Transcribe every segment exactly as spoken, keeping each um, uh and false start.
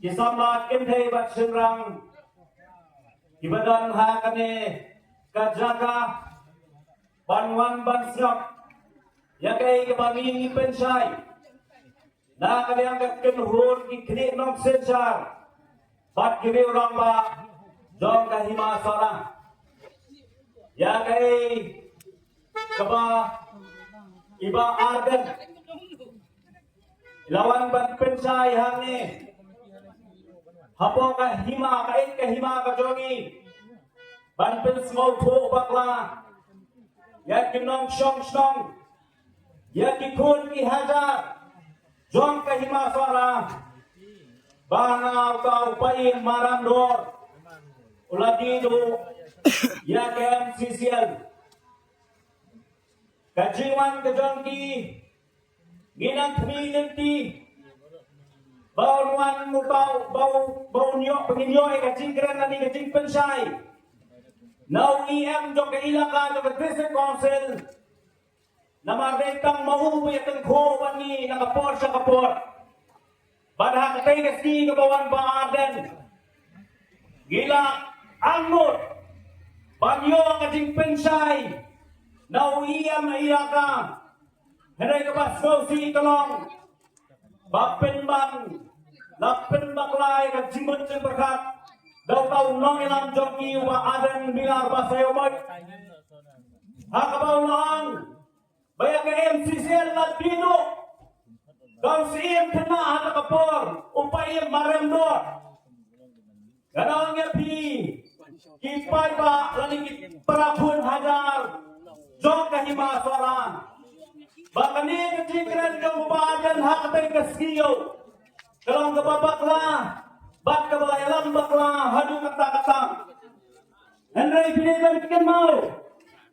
Ki samla kynthei bad shynrang kiba don ha kane ka jaka ban wan ban sngap ïa kaei kaba ngi ngi pynshai na ka liang ka kynhun ki khlieh nongsynshar bad ki riew rangbah jong ka Hima Sohra. Ïa kaei kaba i Bah Ardent i la wan ban pynshai hangne hapoh ka hima, ka ïing ka hima ka jong ngi, ban pynsngewthuh bakla ïa ki nongshong shnong, ïa ki khun ki hajar jong ka Hima Sohra, ba na uta u paiem Maram Dor u la die duh ïa ka M C C L. Ka jingwan ka jong ki, ngi nang khmih lynti ba un wan uta u, ba u, ba un ïoh, ba ngin ïoh ïa ka jingkren lane ka jingpynshai na u E M jong ka ilaka, jong ka District Council. Namar dei tang ma u ba ïatyngkhuh bad ngi na ka por sha ka por. Bad ha katei ka sngi kaba wan, Bah Ardent, ngi la angnud ban ïoh ka jingpynshai na u E M ilaka. Hynrei kaba sngewsih ka long ba pynban la pynbakla ïa ka jingmut jingpyrkhat da uta u nongïalam jong ki, u Bah Ardent Miller Basaiawmoit, ha kaba u la ong ba ïa ka M C C L la die duh da u Syiem khynnah ha kata ka por, u paiem Maram Dor. Ngan ong ïa phi ki paidbah lane ki para khun hajar jong ka Hima Sohra, ba kane ka jingkren jong u Bah Ardent ha katei ka sngi ïoh ka long kaba bakla bad kaba la ïalam bakla haduh katta katta. Hynrei phi dei ban kynmaw,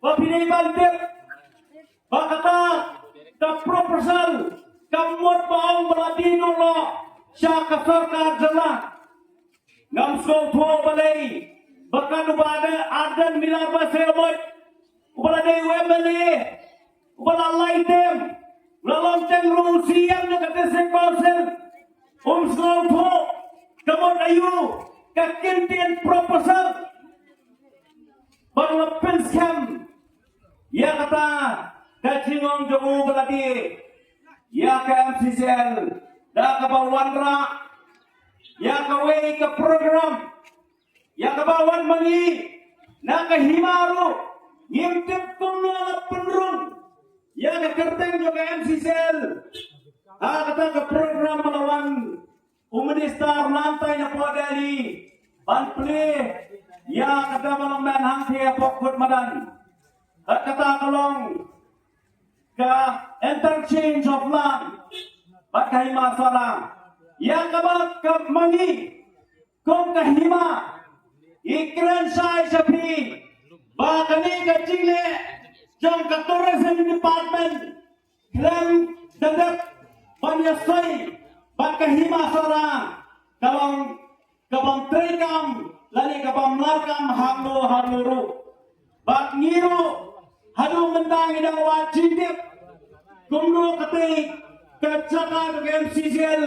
ba phi dei ban tip ba kata ka proposal ka mut ba ong ba la die noh noh sha ka sorkar jylla. Ngam sngewthuh balei ba kan u Bah Ardent Miller Basaiawmoit, uba la dei u M L A uba la lai term, u la long teng ruh u Syiem jong ka District Council, um sngewthuh ka mut aïu ka kyntien proposal ba la pynskhem ïa kata ka jingong jong u ba la die ïa ka M C C L da kaba wanrah ïa kawei ka program ïa kaba wan ma ngi na ka hima ruh ngim tip kumno la pynrung ïa ka kyrteng jong ka M C C L. Ha kata ka program ba la wan u minister nangtai napoh Delhi ban plie ïa kata ba long ban hangthie hapoh kut madan. Bad kata ka long ka interchange of land bad ka Hima Sohra, ïa kaba ka ma ngi kum ka hima ngi kren shai sha phi ba kane ka jingleh jong ka tourism department khlem da dep ban ïasoi bad ka Hima Sohra ka long ka bym treikam lane ka bym larkam hangno hangno ruh. Bad ngi ruh haduh mynta ngi dang wad jingtip kumno katei ka jaka ka M C C L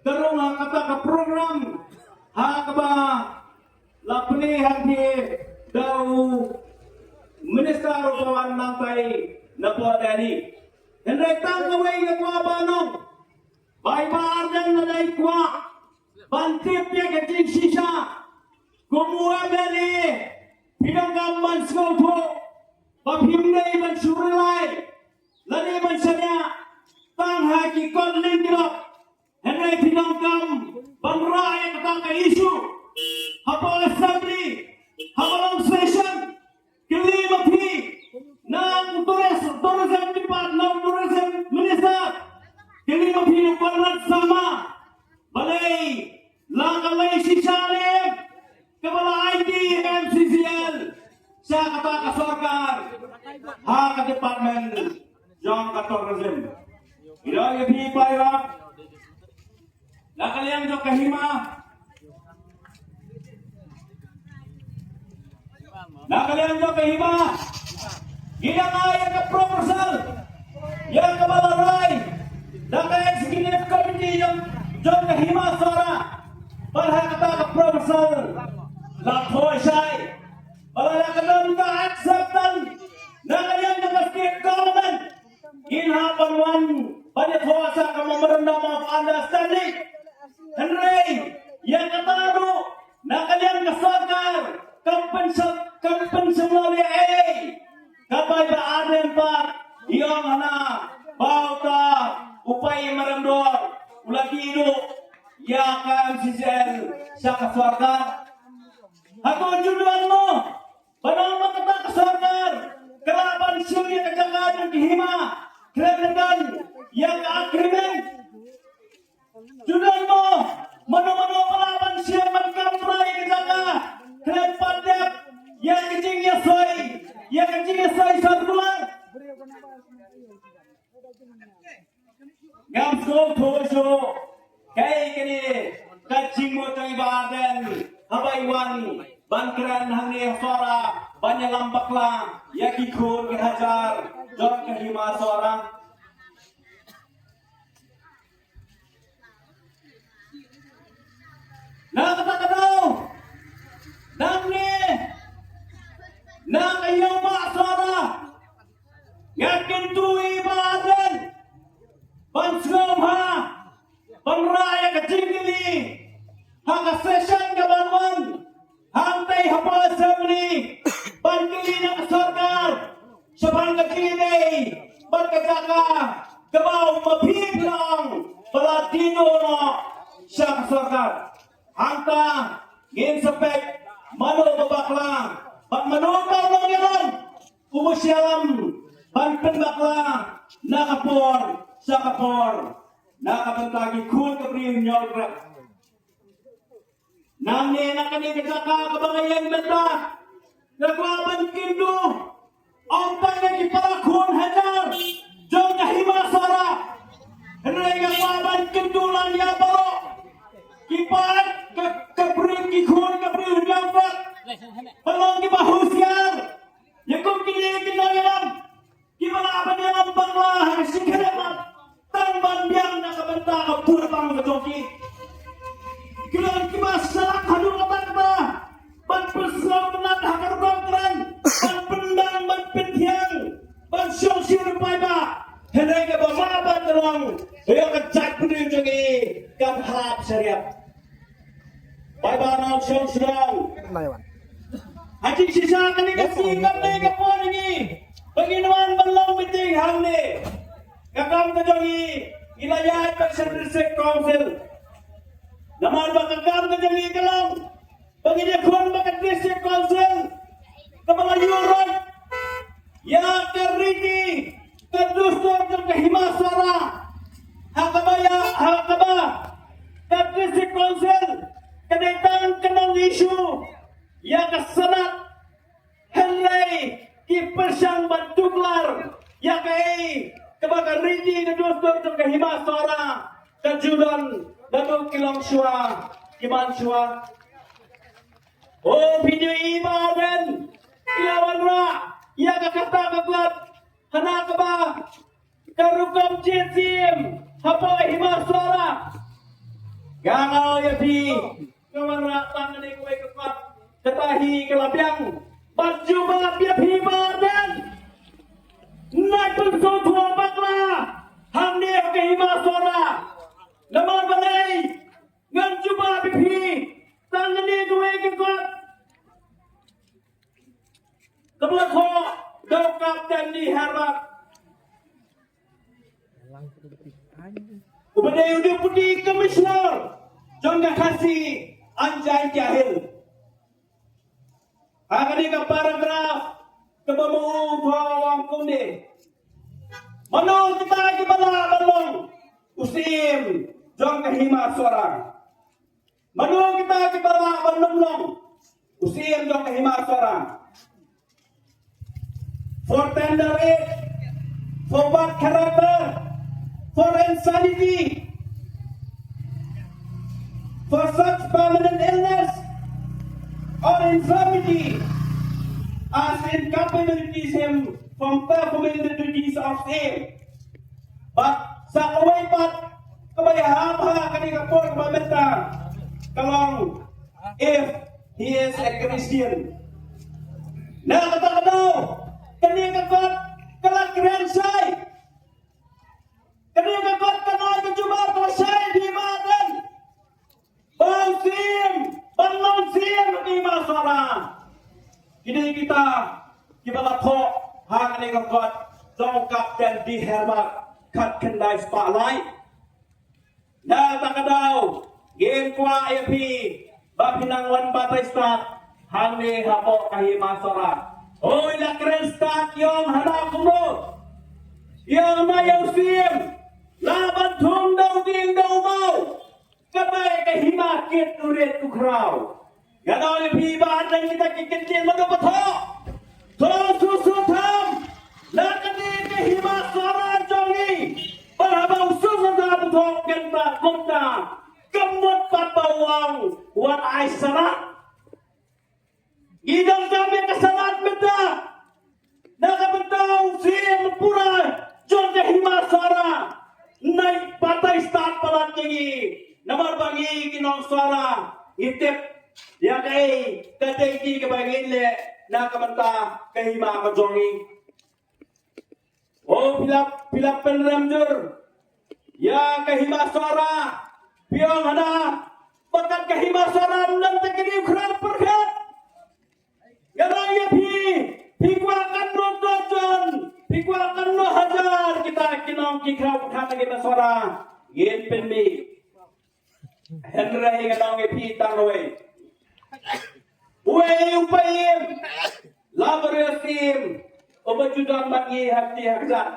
ka rung ha kata ka program ha kaba la plie hangthie da u minister uba wan nangtai napoh Delhi. Hynrei tang kawei nga kwah ban ong, ba i Bah Ardent lada i kwah ban tip ïa ka jingshisha kum u M L A, phi donkam ban sngewthuh ba phim dei ban shu rely lane ban shaniah tang ha ki kot lynti lok. Hynrei phi donkam ban rah ïa kata ka issue hapoh Assembly, haba long session. Kylli ma phi na u tourism, tourism department, na u tourism minister. Kylli ma phi na u Conrad Sangma balei la ka lei shisha ne kaba la aiti M C C L sha kata ka sorkar ha ka department jong ka tourism. Ïa phi paidbah na ka liang jong ka hima, na ka liang jong ka hima, ngi dang ai ïa ka proposal ïa kaba la rai da ka executive committee jong, jong ka Hima Sohra. Bad ha kata ka proposal la thoh shai, bad la ka don ka acceptance na ka liang ka state government. Ngin hap ban wan ban ïathoh sa ka memorandum of understanding. Hynrei ïa kata ruh na ka liang ka sorkar kam pynshah, kam pynshah leh ei. Ka paidbah Ardent pat i ong hana ba uta u paidbah Mawryngkneng u la kiew ïa ka M C C L sha ka sorkar. Hato ju don mo ba ong ba kata ka sorkar ka lah ban siew ïa ka jaka jong ki hima khlem don ïa ka agreement? Ju don mo mano mano ba lah ban siew ban kam trai ïa ka jaka khlem pat dep ïa ka jingïasoi, ïa ka jingïasoi circular? Ngam sngewthuh shuh kaei kane ka jingmut jong i Bah Ardent haba i wan ban kren hangne ha Sohra ban ïalam bakla ïa ki khun ki hajar jong ka hima Sohra. Na kata ka daw, nangne na ka ïew ba Sohra nga kyntu ïa i Bah Ardent ban sngewbha ban rah ïa ka jingkylli ha ka session ka ban wan hangtei hapoh Assembly ban kylli na ka sorkar shaphang ka jingïadei bad ka jaka kaba u ma phi phi ong ba la die noh sha ka sorkar. Hangta ngin sa peit mano ba bakla bad mano ba nongïalam uba shah lam ban pynbakla na ka por sha ka por na ka bynta ki khun ka briew Hynñiewtrep. Nangne na kane ka jaka kaba nga ïeng mynta nga kwah ban kyntu ym tang ïa ki para khun hajar jong ka hima Sohra, hynrei nga kwah ban kyntu lang ïa baroh ki para ka, ka briew, ki khun ka briew Hynñiewtrep ba long kiba husiar ïa kum kine ki nongïalam kiba lah ban ïalam bakla ha ka shikhyllipmat tang ban biang na ka bynta ka pud bang ka jong ki. Ki long kiba shlak haduh katta katta ban pynsngewtynnat ha ka rukom kren, ban pyndang, ban pynthiang, ban shongshit u paidbah. Hynrei kaba mah ban ka long ïa ka jaitbynriew jong ngi kan hap shariat. Paidbah nongshong shnong. Ha jingshisha kane ka sngi, kane ka por ngi ba ngin wan ban long meeting hangne, ka kam ka jong ngi ngi la ïaid bad sha District Council. Namar ba ka kam ka jong ngi ka long ba ngin ïakhun ba ka District Council kaba la ïuh roi ïa ka riti ka dustur jong ka hima Sohra. Ha kaba ïa, ha kaba ka District Council ka dei tang ka nong issue ïa ka Senate, hynrei ki pyrshang ban tuklar ïa kaei kaba ka riti ka dustur jong ka hima Sohra ka ju don naduh ki longshuwa ki manshuwa. O phi ju i ba ren ki la wanrah ïa ka kata ka klet hana kaba ka rukom jied syiem hapoh hima Sohra. Nga ong ïa phi, ka wanrah tang kane kawei ka kot, kata hi ka la biang. Bad jubab ïa phi ba ren, nai pynsngewthuh bakla hangne ha ka hima Sohra. Namar balei? Ngan jubab ïa phi tang kane kawei ka kot kaba la thoh da u Captain Lee Herbert uba dei u Deputy Commissioner jong ka Khasi and Jaintia Hills. Ha kane ka paragraph kaba ma u thoh u ong kumne: Mano kita kiba lah ban long u syiem jong ka hima Sohra? Mano kita kiba lah ban ym long u syiem jong ka hima Sohra? For tender age, for bad character, for insanity, for such permanent illness or infirmity as incapabilities him from performing the duties of syiem. Bad sa kawei pat kaba ïahap ha kane ka por kaba mynta, ka long if he is a Christian. Na kata ka daw, kane ka kot ka la kren shai. Kane ka kot ka la ka jubab ka la shai di madan. Ba u siem, ban long siem di ma Sohra. Kine kita kiba la thoh ha kane ka kot jong u Kapten D. Herbert khatkhyndai spah lai. Na kata ka daw, ngim kwah ïa phi ba phi nang wan batai stad hangne hapoh ka Hima Sohra. Oi, la kren stad ïong hana kumno. Ïong na ïong siem, la ban thung da u dieng da u maw. Ka bai ka hima kit u rit u khraw. Nga ong ïa phi ba dang kita ki kyntien ba dang ba thoh. Thoh su su tham. Na kane ka Hima Sohra jong ngi. Ba haba u su su tham thoh kynta kumta. Ka mut pat ba u ong wat ai salad. Ngi dang dam ïa ka salad mynta. Na ka bynta u siem pura jong ka Hima Sohra. Nai batai stad palat ïa ngi. Namar ba ngi ki nong Sohra ngi tip ïa kaei ka dei ki kaba ngin leh na ka bynta ka hima ka jong ngi. O phi la, phi la pynrem jur ïa ka Hima Sohra. Phi ong hana ba kat ka Hima Sohra ym don te ka dei u khraw pyrkhat. Nga ong ïa phi, phi kwah katno dozen, phi kwah katno hajar kita ki nong ki khraw pyrkhat ha ka Hima Sohra. Ngin pynmih. Hynrei nga ong ïa phi tang wei. Uwei u paiem Labaria Syiem uba ju don bad ngi ha kti ha kjat.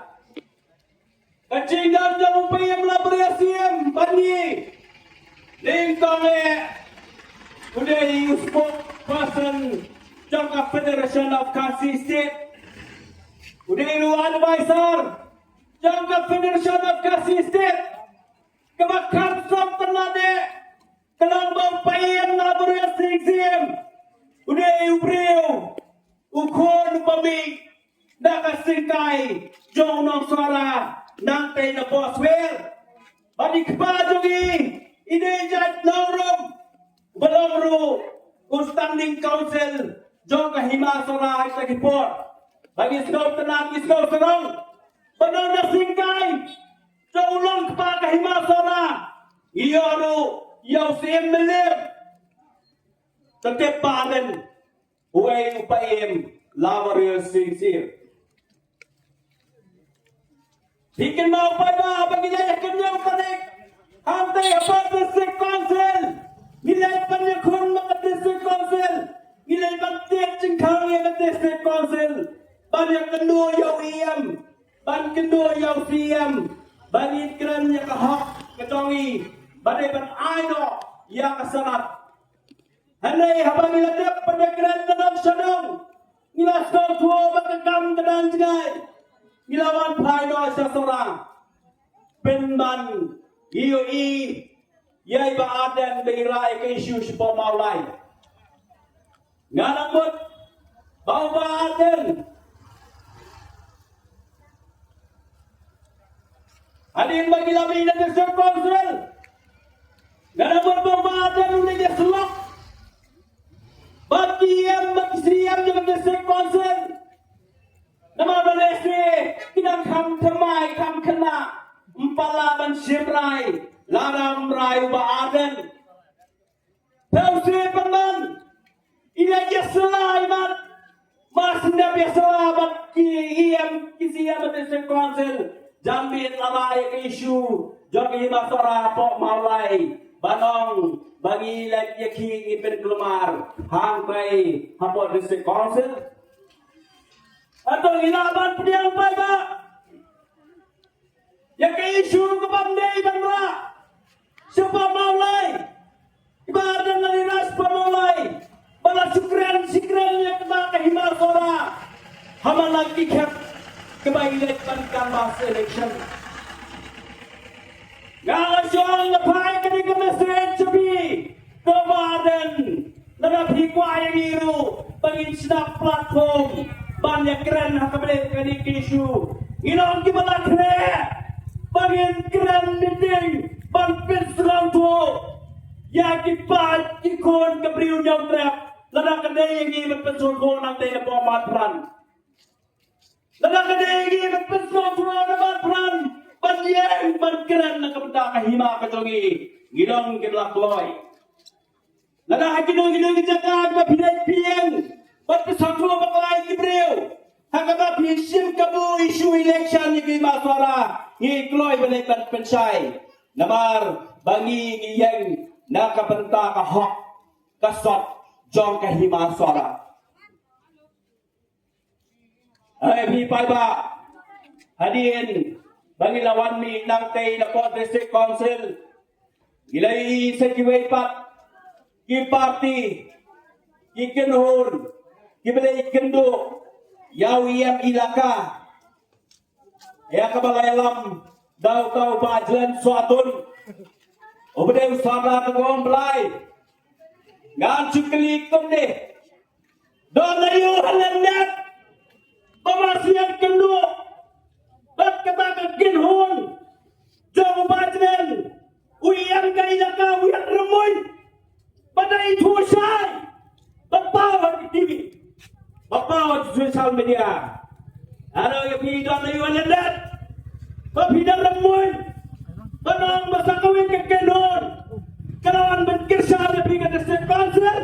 Ka jingdon jong u paiem Labaria Syiem bad ngi. Nyngkong eh u dei u spokesperson jong ka Federation of Khasi State. U dei u advisor jong ka Federation of Khasi State. Kaba kham sngewtynnat eh ka long ba u paiem Labaria Syiem u dei u briew u khun u ba mih na ka syngkai jong u nong Sohra nangtei na Boswell. Bad i kpa jong i i dei jait nongrum ba long ruh u standing council jong ka Hima Sohra ha kita ki por. Bad ngi sngewtynnat ngi sngewsarong ba na ka syngkai jong u long kpa ka Hima Sohra. Ïa ruh ïa u Syiem Mylliem. Te tip ba nen uwei u paiem Labaria Syiem. Phi kynmaw paidbah ba ngi la ïakynduh panik hangtei hapoh District Council. Ngi la ban ïakhun ma ka District Council. Ngi la ban tied jingkhang ïa ka District Council ban ïakynduh ïa u E M. Ban kynduh ïa u C M ban ïakren ïa ka hok ka jong ngi ban dei ban ai noh ïa ka sanad. Hynrei haba ngi la dep ban ïakren na nong sha nong ngi la sngewthuh ba ka kam ka dang jngai. Ngi la wan phai noh sha Sohra pynban ïohi ïa i Bah Ardent ba i rah ïa ka issue shapoh Mawlai. Nga la mut ba u Bah Ardent hadien ba ki la mih na District Council. Nga la mut ba u Bah Ardent u dei ïa syllok bad ki E M bad ki C E M jong ka District Council. Namar ba lehse ki dang kham thymmai kham khynnah, ym pat lah ban shim rai lada ym rai u Bah Ardent. Phi u sngewthuh pynban i la ïasylla i mat. Mar shu dep ïasylla bad ki E M ki C E M District Council, jan bit la rai ka issue jong ka Hima Sohra hapoh Mawlai. Ban ong ba ngi leit ïa ki ngi pynkulmar hangtei hapoh District Council. Hato ngi lah ban pdiang paidbah ïa ka issue kaba ym dei ban rah shapoh Mawlai? I Bah Ardent la ïa rah shapoh Mawlai ba la shu kren shu kren ïa kata ka Hima Sohra ha man la ki khep kaba i leit ban canvass election. Nga la shong la phai kane ka message sha phi, ko Bah Ardent. Lada phi kwah ïa ngi ruh ba ngin shna platform ban ïakren ha ka bynta kane ka issue, ngi long kiba la khreh ba ngin kren meeting ban pynsngewthuh ïa ki paid ki khun ka briew Hynñiewtrep, lada ka dei ïa ngi ban pynsngewthuh nangta na Mawpran. Lada ka dei ïa ngi ban pynsngewthuh na Mawpran, ban ïeng ban kren na ka bynta ka hima ka jong ngi, ngi long ki la kloi. Lada ha kino kino ki jaka ba phi dei phi ïeng ban pynsngewthuh bakla ïa ki briew, ha kaba phi shim kabu issue election ïa ki hima Sohra, ngi kloi ban leit ban pynshai. Namar ba ngi ngi ïeng na ka bynta ka hok ka sot jong ka hima Sohra. Ai phi paidbah, hadien ba ngi la wan mih nangtei na ka District Council, ngi la ïohi sa kiwei pat ki party, ki kynhun kiba la ïakynduh ïa u E M elaka, ïa kaba la ïalam da uta u Bah Jlan Sohtun, uba dei u Sordar Dkhar Blai. Ngan shu kylli kumne, don aïu ha lyndet ba ma shu ïakynduh bad kata ka kynhun jong u Bah Jlan, u E M ka elaka, u Ïaid Rymmuin, ba dei ithuh shai, ba paw ha ki T V, ba paw ha social media? Nga ong ïa phi, don aïu ha lyndet ba phi dang rymmuin ban ong ba sa kawei ka kynhun ka la wan ban kyrshan ïa phi ka District Council?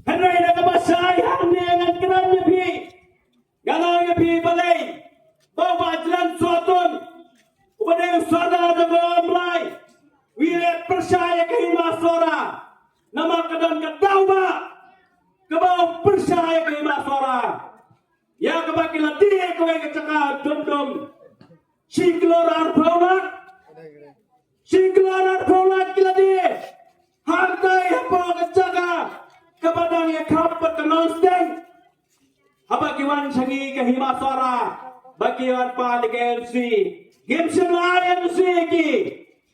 Hynrei da kaba shai hangne ngan kren ïa phi, ngan ong ïa phi balei ba u Bah Jlan Sohtun, uba dei u Sordar Dkhar Blai, u ïaleh pyrshah ïa ka hima Sohra. Namar ka don ka daw ba kaba u pyrshah ïa ka hima Sohra, ïa kaba ki la die kawei ka jaka dum dum, shi klur arphew lak, shi klur arphew lak ki la die. Hangtai hapoh ka jaka kaba dang ïakhap bad ka Nongstoiñ, haba ki wan sha ngi ka hima Sohra, ba ki wan pan ïa ka N O C, kim shym la ai N O C ïa ki.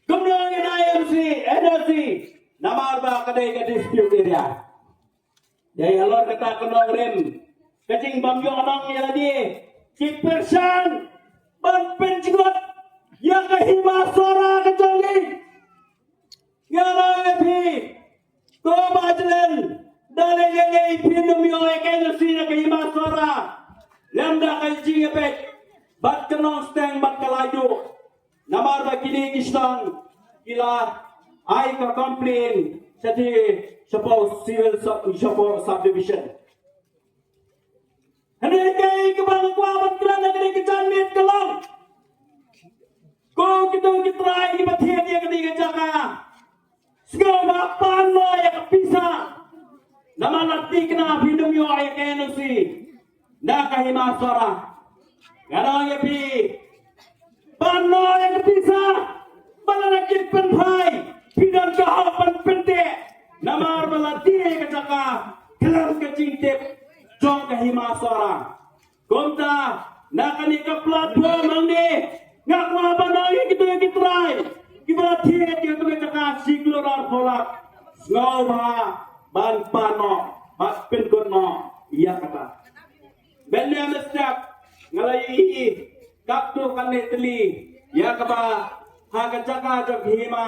Kumno ngin ai N O C, N O C? Namar ba ka dei ka dispute area. Dei halor kata ka nongrim, ka jingbym ïoh nong ïa lade, ki pyrshang ban pynjngut ïa ka hima Sohra ka jong ngi. Nga ong ïa phi, ko Bah Jlan, da lei lei lei phin ym ïoh ïa ka N O C na ka hima Sohra, lem da ka jingïapeit bad ka Nongstoiñ bad ka Laitluid. Namar ba kine ki shnong ki la ai ka complain sha ki, shapoh civil sub, shapoh subdivision. Hynrei kaei kaba nga kwah ban kren ha kane ka janmiet ka long, ko kito ki trai kiba thied ïa kane ka jaka, sngewbha pan noh ïa ka pisa. Namar lada phi kynmaw, phin ym ïoh ïa ka N O C na ka hima Sohra. Nga ong ïa phi, pan noh ïa ka pisa, ba lada ki pynphai, phi don ka hok ban pynteh. Namar ba la die ka jaka khlem ka jingtip jong ka hima Sohra. Kumta, na kane ka platform hangne, nga kwah ban ong ïa kito ki trai kiba la thied ïa kane ka jaka shi klur arphew lak, sngewbha ban pan noh, ban pynkut noh ïa kata. Mynne mynstep nga la ïohi katto katne tylli ïa kaba ha ka jaka jong ka hima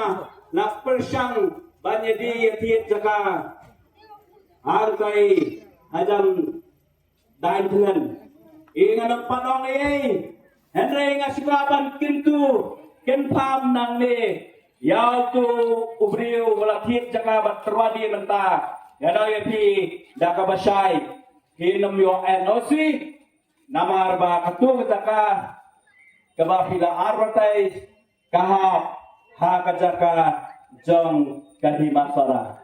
la pyrshang ban ïadie ïathied jaka. Hangtai hajan Dainthlan. Ïa, ngan ym pat ong ei ei, hynrei nga sngewbha ban kyntu kynpham nangne ïa uto u briew ba la thied jaka bad tyrwa dien mynta. Nga ong ïa phi da kaba shai, phin ym ïoh N O C. Namar ba kato ka jaka kaba phi la advertise ka hap ha ka jaka jong ka hima Sohra.